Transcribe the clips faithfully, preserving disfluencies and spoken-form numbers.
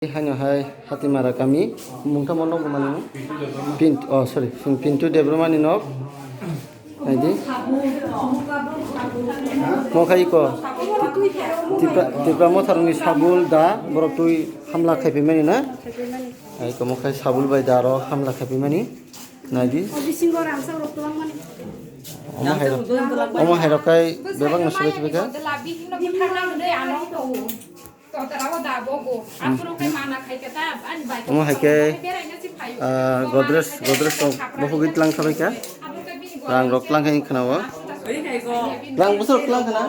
Haino hai Hatimara kami, mungtamo nok mani no? Pint, oh, sorry, Pintu Debbarmani nok. Naidi. Mo khai ko. Tipra, Tipra Motharni sabul da, borok twi hamla khaipimani na? Hai ko mo khai sabul bai da ro hamla khaipimani. Naidi. Omo hai rok, omo hai rok kai bebak no sibui sibui kha. Omo hai khe, ah, Godrej, Godrej rok bohogwi tlang kha bai kha. Rang rok tlang kha wngkha na o. Rang bwswk tlang kha na?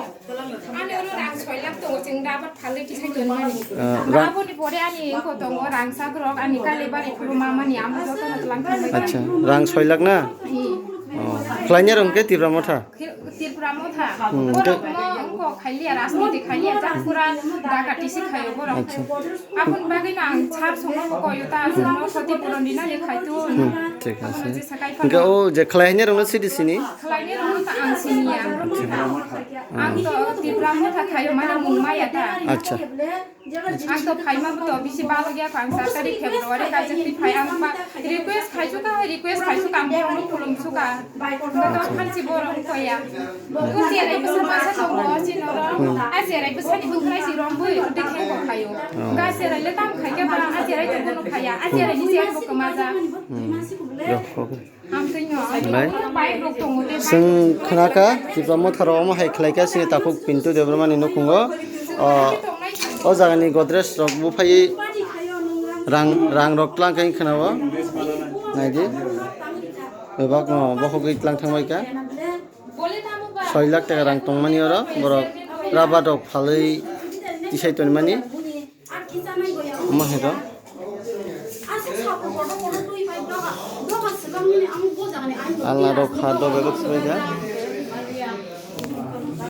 Ani oro rang soi lakh tongo, chwng dabat phalwi tisai tonmani. Ah, rang. Aboni pore ani wngkha tongo rang sakrok, ani kale bari phuru mamani, amo jotono tlang kha bai kha. Acha, rang soi lakh na? Hmm. Oh. Khlainai rok hwnkhe Tipra Motha? Tripura Motha. Hmm, borok tei- mo wngkha khailia, rajniti khailia, jak pura daga tisi khaio borok. Acha. Aboni bagwi no ang sar songno bo koyo ta, chwngno khoti puron dinani khaitu. Hmm, thik ase. Aboni jesa kai hwnkhe phano. O je khlai hwnwi rokno sidi sini? Khlainai rokno ta ang siniya. Acha. Ang to Tripura Motha khaio, mane mung maya ta. Acha. Ang to phaima bo to bisi balo ya, ang sat tarik February kaijak twi phai, ang ba request khaisukha, request khaisukha, ang borokno khulumsukha. Ang to khansi borok wngkha ya. Ang cherai bwsa masa tongo, chini oro. Hmm. A cherai bwsani bwkhwnai si romwi rwdi khe bo khaio. Oh. Ga cherai le tam khai khe ba, a cherai to bono khaya, a cherai ni cher bo kwmajak. Hmm. Rok, okay. Omo hai. Chwng khna kha, Tipra Motha rok omo hai khlai kha, chini takhuk Pintu Debbarmani nukhungo. O, o jagani Godrej rok buphaiwi rang, rang rok tlang khe khna o. Naidi. Bebak no bohogwi tlang thang bai kha. Soi lakh taka rang tongmani oro, borok rabar rok phalwi tisai tonmani. Omo hai rok. Alna rok kha do bebak soi kha.